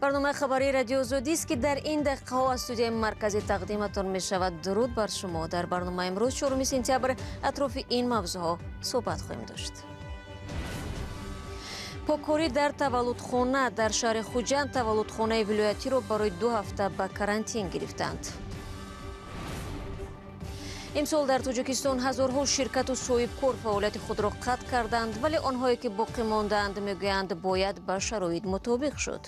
Барномаи хабарии Радиои Озодӣ аст, ки дар ин дақиқаҳо аз студияи марказӣ тақдиматон мешавад. Дуруд бар шумо. Дар барномаи имрӯз 4 сентябр атрофи ин мавзӯъҳо суҳбат хоҳем дошт. Поккорӣ дар таваллудхона. Дар шаҳри Хуҷанд таваллудхонаи вилоятиро барои 2 ҳафта ба карантин гирифтанд. Имсол дар Тоҷикистон ҳазорҳо ширкату соҳибкор фаъолияти худро қатъ карданд, вале онҳое ки боқӣ мондаанд мегӯянд, бояд ба шароит мутобиқ шуд.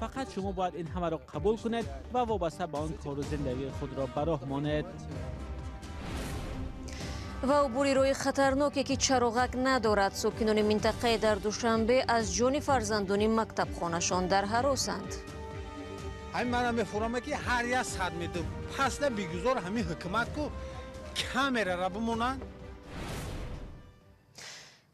Фақат шумо бояд ин ҳамаро қабул кунед ва вобаста ба он кору зиндагии худро ба роҳ монед. Ва убури роҳи хатарноке, ки чароғак надорад. Сокинони минтақаи дар Душанбе аз ҷони фарзандони мактабхонашон дар ҳаросанд. Ҳамин мана мефурама, ки ҳар як 100 метр пасда бигузор ҳамин ҳукумат ку камерара бимонанд.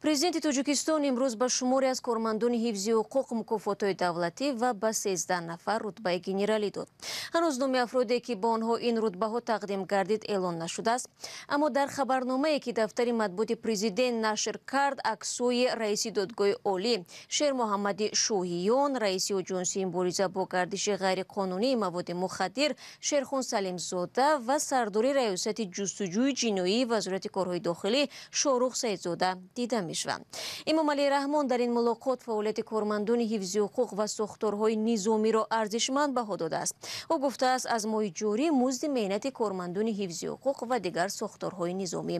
Президенти Тоҷикистон имрӯз ба шуморе аз кормандони ҳифзи ҳуқуқ мукофотҳои давлатӣ ва ба 13 нафар рутбаи генералӣ дод. Ҳанӯз номи афроде, ки бо онҳо ин рутбаҳо тақдим гардид, эълон нашудааст. Аммо дар хабарномае, ки дафтари матбуоти президент нашр кард, аксҳои раиси додгоҳи олӣ Шермуҳаммади Шоҳиён, раиси оҷонсии мубориза бо гардиши ғайриқонунии маводи мухаддир Шерхун Салимзода ва сардори раёсати ҷустуҷӯи ҷиноии Вазорати корҳои дохилӣ Шоҳрух Саидзода дида мешаванд. Эмомалӣ Раҳмон дар ин мулоқот фаъолияти кормандони ҳифзи ҳуқуқ ва сохторҳои низомиро арзишманд баҳо додааст. Ӯ гуфтааст, аз моҳи ҷорӣ музди меҳнати кормандони ҳифзи ҳуқуқ ва дигар сохторҳои низомӣ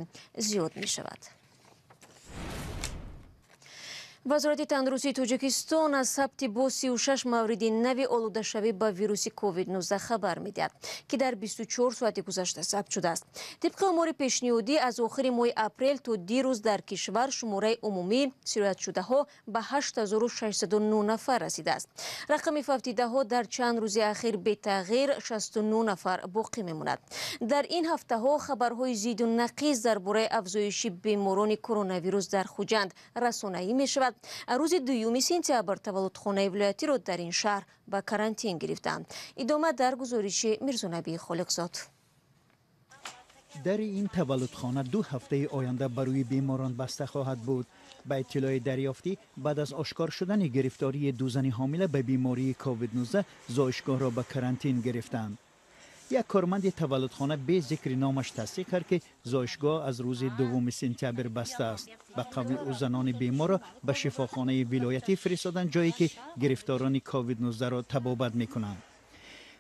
зиёд мешавад. Вазорати тандурустии Тоҷикистон аз сабти бо 36 мавриди нави олудашавӣ ба вируси COVID-19 хабар медиҳад, ки дар 24 соати гузашта сабт шудааст. Тибқи омори пешниҳодӣ, аз охири моҳи апрел то дирӯз дар кишвар шумораи умумии сироятшудаҳо ба 8609 нафар расидааст. Рақами фавтидаҳо дар чанд рӯзи ахир бетағйир 69 нафар боқӣ мемонад. Дар ин ҳафтаҳо хабарҳои зиду нақиз дар бораи афзоиши беморони коронавирус дар Хуҷанд расонаӣ мешавад. Рӯзи 2 сентябр таваллудхонаи вилоятиро дар ин шаҳр ба карантин гирифтанд. Идома дар гузориши Мирзонабии Холиқзод. Дари ин таваллудхона 2 ҳафтаи оянда ба рӯи беморон баста хоҳад буд. Ба иттилои дарёфтӣ, баъд аз ошкор шудани гирифтории 2 зани ҳомила ба бемории COVID-19 зоишгоҳро ба карантин гирифтанд. Як корманди таваллудхона бе зикри номаш тасдиқ кард, ки зоишгоҳ аз рӯзи 2 сентябр баста аст. Ба қавли ӯ, занони беморро ба шифохонаи вилоятӣ фиристоданд, ҷое ки гирифторони COVID-19-ро табобат мекунанд.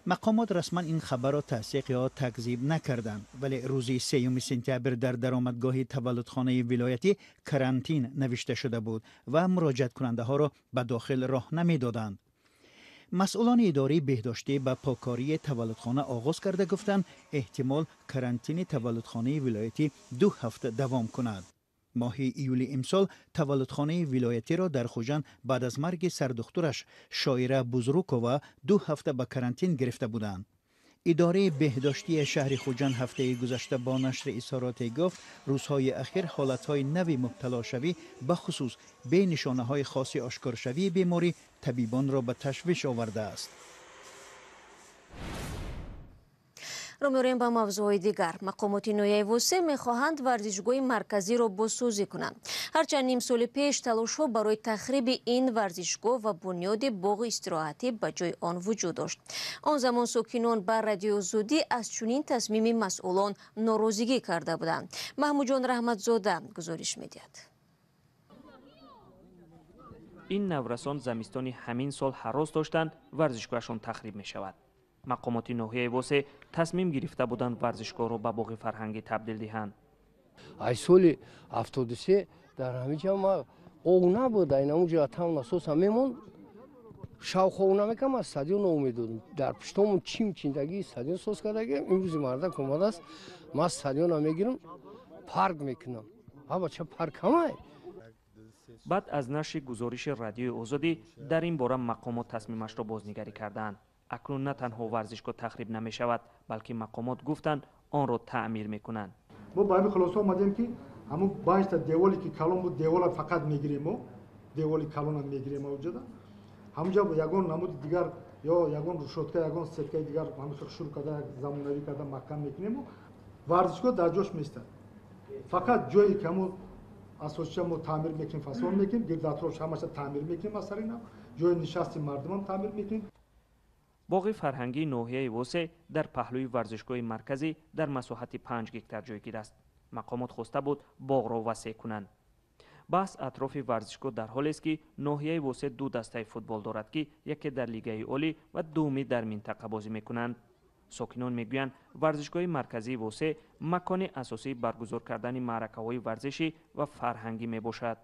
Мақомот расман ин хабарро тасдиқ ё такзиб накарданд, вале рӯзи 3 сентябр дар даромадгоҳи таваллудхонаи вилоятӣ карантин навишта шуда буд ва муроҷиаткунандаҳоро ба дохил роҳ намедоданд. Масъулони идораи беҳдоштӣ ба поккории таваллудхона оғоз карда гуфтанд, эҳтимол карантини таваллудхонаи вилоятӣ 2 ҳафта давом кунад. Моҳи июли имсол таваллудхонаи вилоятиро дар Хуҷанд баъд аз марги сардухтураш Шоира Бузрукова 2 ҳафта ба карантин гирифта буданд. Идораи беҳдоштии шаҳри Хуҷанд ҳафтаи гузашта бо нашри изҳороте гуфт, рӯзҳои ахир ҳолатҳои нави мубталошавӣ, бахусус бе нишонаҳои хоси ошкоршавии беморӣ, табибонро ба ташвиш овардааст. Рӯ меорем ба мавзӯъҳои дигар. Мақомоти ноҳияи Восе мехоҳанд варзишгоҳи марказиро бозсозӣ кунанд. Ҳарчанд ним соли пеш талошҳо барои тахриби ин варзишгоҳ ва бунёди боғи истироҳатӣ ба ҷои он вуҷуд дошт. Он замон сокинон ба Радиои Озодӣ аз чунин тасмими масъулон норозигӣ карда буданд. Маҳмудҷон Раҳматзода гузориш медиҳад. Ин наврасон замистони ҳамин сол ҳарос доштанд, варзишгоҳашон тахриб мешавад. Мақомоти ноҳияи Восе тасмим гирифта буданд варзишгоҳро ба боғи фарҳангӣ табдил диҳанд. Ай соли 73 дар ҳамин ҷо ма ов набуд, ай намуҷо там насоса мемонд, шавхов намекам, аз стадион ов медодем. Дар пуштомон чим чиндагии стадион соз кардагием. Имрӯзи мардак омадааст, ман стадиона мегирам, парк мекунам. Ҳа бача, парк ҳамай. Баъд аз нашри гузориши Радиои Озодӣ дар ин бора мақомот тасмимашро бознигарӣ карданд. Акнун на танҳо варзишгоҳ тахриб намешавад, балки мақомот гуфтанд, онро таъмир мекунанд. Мо ба ҳамин хулоса омадем, ки ҳамун 5та деволе ки калон буд, девола фақат мегирем, мо деволи калона мегирем авҷода. Ҳамунҷа ягон намуди дигар ё ягон рушотка, ягон сеткаи дигар ҳамин хел шурӯъ карда, замонавӣ карда маҳкам мекунем. Варзишгоҳ дар ҷош меистад. Фақат ҷое ки ҳамун асосча мо таъмир мекунем, фасон мекунем, гирд атрофш ҳамаша таъмир мекунем аз сари нав. Ҷои нишасти мардумам таъмир мекунем. Боғи фарҳангии ноҳияи Восе дар паҳлӯи варзишгоҳи марказӣ дар масоҳати 5 гектар ҷойгир аст. Мақомот хоста буд боғро васеъ кунанд. Баҳс атрофи варзишгоҳ дар ҳолест, ки ноҳияи Восе ду дастаи футбол дорад, ки яке дар лигаи олӣ ва дуюмӣ дар минтақа бозӣ мекунанд. Сокинон мегӯянд, варзишгоҳи марказии Восе макони асосии баргузор кардани маъракаҳои варзишӣ ва фарҳангӣ мебошад.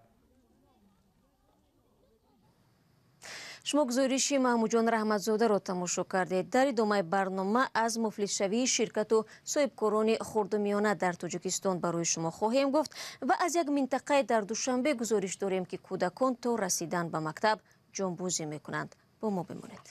Шумо гузориши Маҳмудҷон Раҳматзодаро тамошо кардед. Дар идомаи барнома аз муфлисшавии ширкату соҳибкорони хурдумиёна дар Тоҷикистон барои шумо хоҳем гуфт ва аз як минтақае дар Душанбе гузориш дорем, ки кӯдакон то расидан ба мактаб ҷонбозӣ мекунанд. Бо мо бимонед.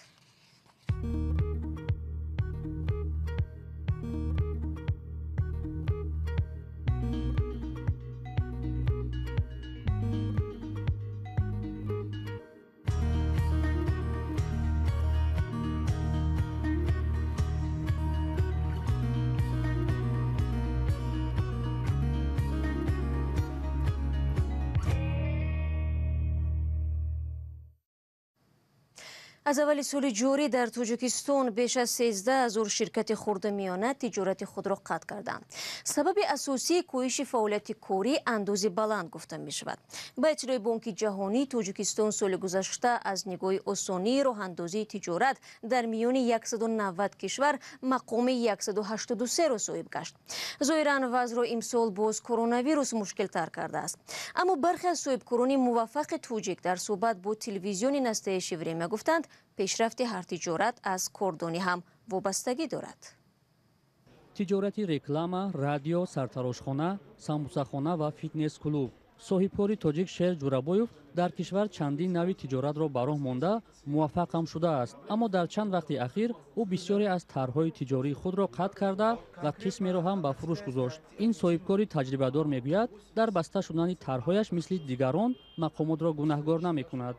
Аз аввали соли ҷорӣ дар Тоҷикистон беш аз 13 000 ширкати хурдумиёна тиҷорати худро қатъ карданд. Сабаби асосии коҳиши фаъолияти корӣ андози баланд гуфта мешавад. Ба иттилои Бонки Ҷаҳонӣ, Тоҷикистон соли гузашта аз нигоҳи осонии роҳандозии тиҷорат дар миёни 190 кишвар мақоми 183-ро соҳиб гашт. Зоҳиран вазъро имсол боз коронавирус мушкилтар кардааст. Аммо бархе аз соҳибкорони муваффақи тоҷик дар суҳбат бо телевизиони Настоящее время гуфтанд, пешрафти ҳар тиҷорат аз кордонӣ ҳам вобастагӣ дорад. Тиҷорати реклама, радио, сартарошхона, самбусахона ва фитнес-клуб. Соҳибкори тоҷик Шер Ҷурабоев дар кишвар чандин нави тиҷоратро ба роҳ монда муваффақ ҳам шудааст. Аммо дар чанд вақти ахир ӯ бисёре аз тарҳҳои тиҷории худро қатъ карда ва қисмеро ҳам ба фурӯш гузошт. Ин соҳибкори таҷрибадор мегӯяд, дар баста шудани тарҳҳояш мисли дигарон мақомотро гунаҳгор намекунад.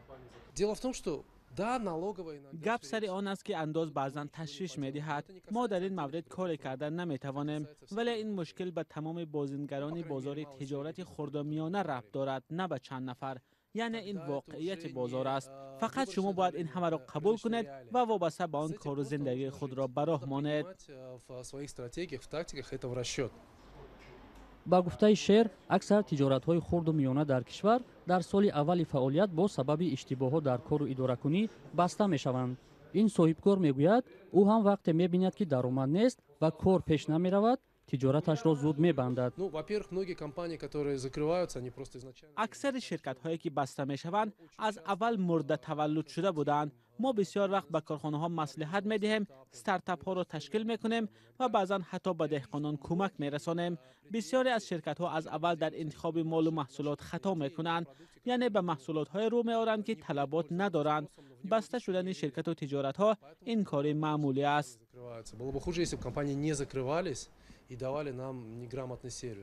Гап сари он аст, ки андоз баъзан ташвиш медиҳад. Мо дар ин маврид коре карда наметавонем, вале ин мушкил ба тамоми бозингарони бозори тиҷорати хурдумиёна рабт дорад, на ба чанд нафар. Яъне ин воқеияти бозор аст. Фақат шумо бояд ин ҳамаро қабул кунед ва вобаста ба он кору зиндагии худро ба роҳ монед. Ба гуфтаи Шер, аксар тиҷоратҳои хурду миёна дар кишвар дар соли аввали фаъолият бо сабаби иштибоҳҳо дар кору идоракунӣ баста мешаванд. Ин соҳибкор мегӯяд, ӯ ҳам вақте мебинад, ки даромад нест ва кор пеш намеравад, тиҷораташро зуд мебандад. Аксари ширкатҳое ки баста мешаванд, аз аввал мурда таваллуд шуда буданд. Мо бисёр вақт ба корхонаҳо маслиҳат медиҳем, стартапҳоро ташкил мекунем ва баъзан ҳатто ба деҳқонон кӯмак мерасонем. Бисёре аз ширкатҳо аз аввал дар интихоби молу маҳсулот хато мекунанд, яъне ба маҳсулотҳое рӯ меоранд, ки талабот надоранд. Баста шудани ширкату тиҷоратҳо ин кори маъмулӣ аст.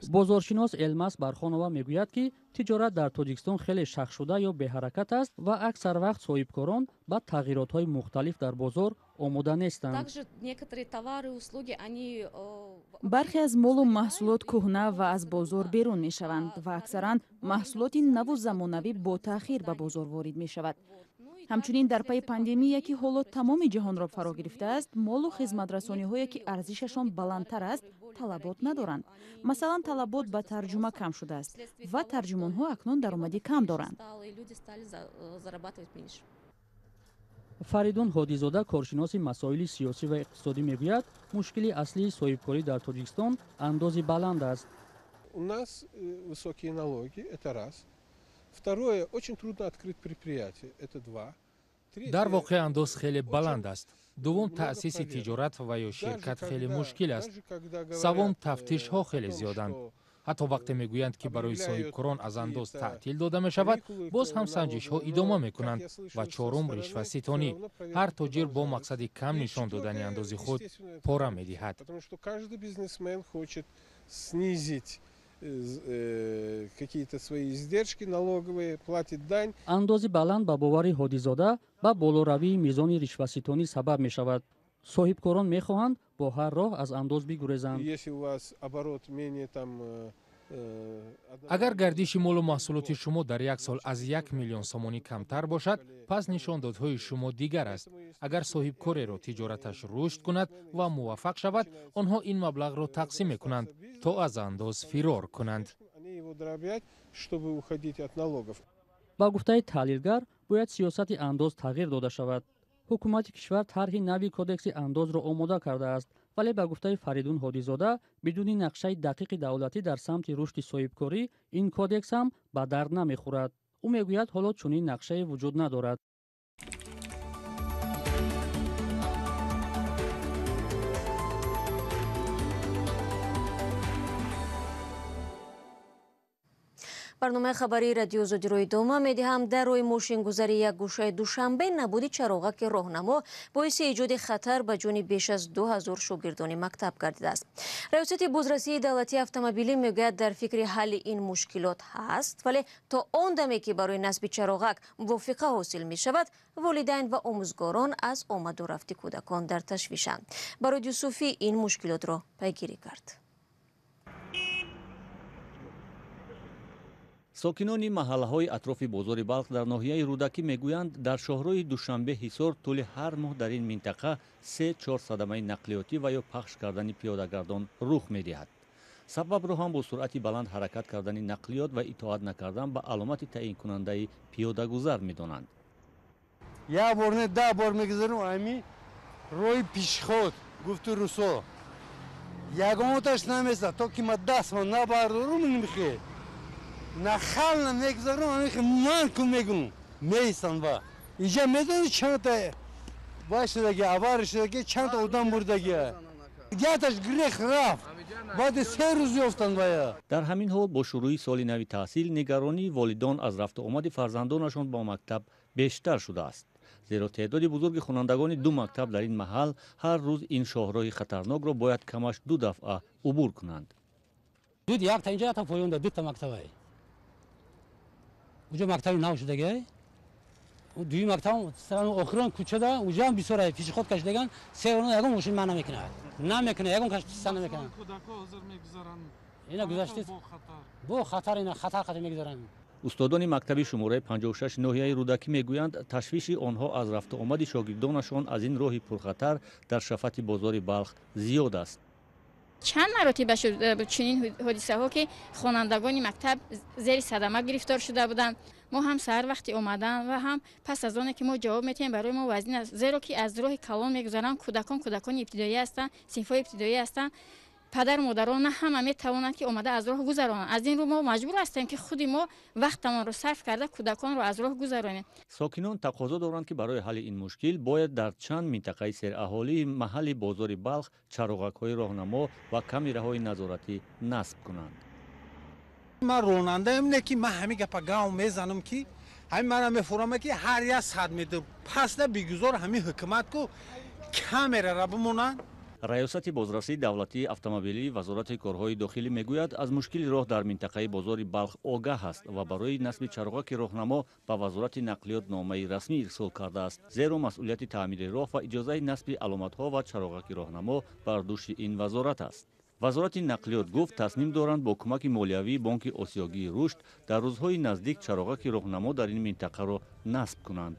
Бозоршинос Элмас Бархонова мегӯяд, ки тиҷорат дар Тоҷикистон хеле шахшуда ё беҳаракат аст ва аксар вақт соҳибкорон ба тағйиротҳои мухталиф дар бозор омода нестанд. Бархе аз молу маҳсулот кӯҳна ва аз бозор берун мешаванд ва аксаран маҳсулоти наву замонавӣ бо таъхир ба бозор ворид мешавад. Ҳамчунин дар пайи пандемия, ки ҳоло тамоми ҷаҳонро фаро гирифтааст, молу хизматрасониҳое, ки арзишашон баландтар аст, талабот надоранд. Масалан, талабот ба тарҷума кам шудааст ва тарҷумонҳо акнун даромади кам доранд. Фаридун Ҳодизода, коршиноси масоили сиёсӣ ва иқтисодӣ, мегӯяд, мушкили аслии соҳибкорӣ дар Тоҷикистон андози баланд аст. У нас высокие налоги, это раз. Второе, очень трудно открыть предприятие, это два. Дар воқеъ андоз хеле баланд аст. Дуввум, таъсиси тиҷорат ва ё ширкат хеле мушкил аст. Саввум, тафтишҳо хеле зиёданд. Ҳатто вақте мегӯянд, ки барои соҳибкорон аз андоз таътил дода мешавад, боз ҳам санҷишҳо идома мекунанд. Ва чорум, ришваситонӣ. Ҳар тоҷир бо мақсади кам нишон додани андози худ пора медиҳад. Какие-то свои издержки налоговые, платит дань. Андози баланд ба бовари Ҳодизода ба болоравии мизони ришваситонӣ сабаб мешавад. Соҳибкорон мехоҳанд бо ҳар роҳ аз андоз бигурезанд. Если у вас оборот менее там Агар гардиши молу маҳсулоти шумо дар як сол аз 1 миллион сомонӣ камтар бошад, пас нишондодҳои шумо дигар аст. Агар соҳибкореро тиҷораташ рушд кунад ва муваффақ шавад, онҳо ин маблағро тақсим мекунанд, то аз андоз фирор кунанд. Ба гуфтаи таҳлилгар, бояд сиёсати андоз тағйир дода шавад. Ҳукумати кишвар тарҳи нави кодекси андозро омода кардааст, вале ба гуфтаи Фаридун Ҳодизода, бидуни нақшаи дақиқи давлатӣ дар самти рушди соҳибкорӣ ин кодекс ҳам ба дард намехӯрад. Ӯ мегӯяд, ҳоло чунин нақшае вуҷуд надорад. Барномаи хабарии Радио Озодиро идома медиҳам. Дар роҳи мошингузари як гӯшаи Душанбе набуди чароғаки роҳнамо боиси эҷоди хатар ба ҷони беш аз 2000 шогирдони мактаб гардидааст. Раёсати бозрасии давлатии автомобилӣ мегӯяд, дар фикри ҳалли ин мушкилот ҳаст, вале то он даме ки барои насби чароғак мувофиқа ҳосил мешавад, волидайн ва омӯзгорон аз омаду рафти кӯдакон дар ташвишанд. Барод Юсуфӣ ин мушкилотро пайгирӣ кард. Сокинони маҳаллаҳои атрофи бозори Балх дар ноҳияи Рӯдакӣ мегӯянд, дар шоҳроҳи Душанбе Ҳисор тӯли ҳар моҳ дар ин минтақа 3-4 садамаи нақлиётӣ ва ё пахш кардани пиёдагардон рух медиҳад. Сабабро ҳам бо суръати баланд ҳаракат кардани нақлиёт ва итоат накардан ба аломати таъинкунандаи пиёдагузар медонанд. Як бор не, 10 бор мегузарам ами роҳи пешход, гуфту русо. Ягонташ намеса, то ки ма дастма набардорум нимхе. Нахал намегузарам, амихе ман ку мегум, меистам ба. Инҷа медонӣ чандта вай шудаги, авария шудаги, чандта одам мурдаги. Яташ грех рафт. Баъди 3 рӯз ёфтанд вая. Дар ҳамин ҳол бо шурӯи соли нави таҳсил нигаронии волидон аз рафту омади фарзандонашон ба мактаб бештар шудааст. Зеро теъдоди бузурги хонандагони ду мактаб дар ин маҳал ҳар рӯз ин шоҳроҳи хатарнокро бояд камаш 2 дафъа убур кунанд. Якта инҷа, якта поёнда, дута мактабай. Уҷо мактаби нав шудагай. Дуюм мактаб охирон кӯчада, уҷаам бисёр пешход кашидаган, се рона ягон мошин ман намекунад. Намекунад, ягон кас чиса намекунад. Кӯдако ҳозир мегузаранд. Ина гузаштед. Бо хатар, ина хатар қати мегузаранд. Устодони мактаби шумораи 56 ноҳияи Рӯдакӣ мегӯянд, ташвиши онҳо аз рафту омади шогирдонашон аз ин роҳи пурхатар дар шафати бозори Балх зиёд аст. Чанд маротиба шуд чунин ҳодисаҳо, ки хонандагони мактаб зери садама гирифтор шуда буданд. Мо ҳам саҳар вақти омадан ва ҳам пас аз оне ки мо ҷавоб метиҳем, барои мо вазнин аст, зеро ки аз роҳи калон мегузаранд. Кӯдакон кӯдакони ибтидоӣ ҳастанд, синфҳои ибтидоӣ ҳастанд. Падару модарон на ҳама метавонанд, ки омада аз роҳ гузаронанд. Аз ин рӯ мо маҷбур ҳастем, ки худи мо вақтамонро сарф карда кӯдаконро аз роҳ гузаронем. Сокинон тақозо доранд, ки барои ҳалли ин мушкил бояд дар чанд минтақаи сераҳолии маҳалли бозори Балх чароғакҳои роҳнамо ва камераҳои назоратӣ насб кунанд. Ман ронандаем, не ки ман ҳамин гапа гав мезанам, ки ҳамин мана мефурам, ки ҳар 100 метр пасда бигузор ҳамин ҳукумат ку камерара бимонанд. Раёсати бозрасии давлатии автомобилии Вазорати корҳои дохилӣ мегӯяд, аз мушкили роҳ дар минтақаи бозори Балх огаҳ аст ва барои насби чароғаки роҳнамо ба Вазорати нақлиёт номаи расмӣ ирсол кардааст, зеро масъулияти таъмири роҳ ва иҷозаи насби аломатҳо ва чароғаки роҳнамо бар дӯши ин вазорат аст. Вазорати нақлиёт гуфт, тасмим доранд бо кӯмаки молиявии Бонки Осиёгии рушд дар рӯзҳои наздик чароғаки роҳнамо дар ин минтақаро насб кунанд.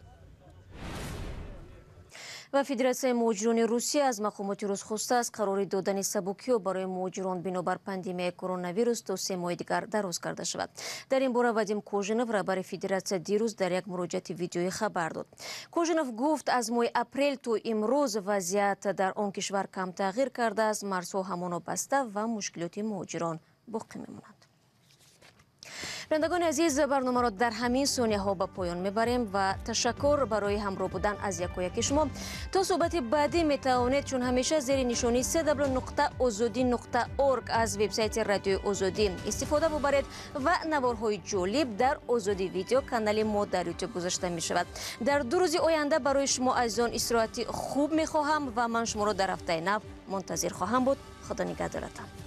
Ва Федератсияи муҳоҷирони Русия аз мақомоти рус хостааст қарори додани сабукиҳо барои муҳоҷирон бинобар пандемияи коронавирус то 3 моҳи дигар дароз карда шавад. Дар ин бора Вадим Кожинов, раҳбари федератсия, дирӯз дар як муроҷиати видеоӣ хабар дод. Кожинов гуфт, аз моҳи апрел то имрӯз вазъият дар он кишвар кам тағйир кардааст, марзҳо ҳамоно баста ва мушкилоти муҳоҷирон боқӣ мемонанд. Бинандагони азиз, барномаро дар ҳамин сонияҳо ба поён мебарем ва ташаккур барои ҳамроҳ будан аз якояки шумо. То суҳбати баъдӣ метавонед чун ҳамеша зери нишонии www.ozodi.org аз вебсайти Радиои Озодӣ истифода бубаред ва наворҳои ҷолиб дар Озодӣ видео канали мо дар ютуб гузошта мешавад. Дар 2 рӯзи оянда барои шумо азизон истироҳати хуб мехоҳам ва ман шуморо дар ҳафтаи нав мунтазир хоҳам буд. Худо нигаҳдоратон.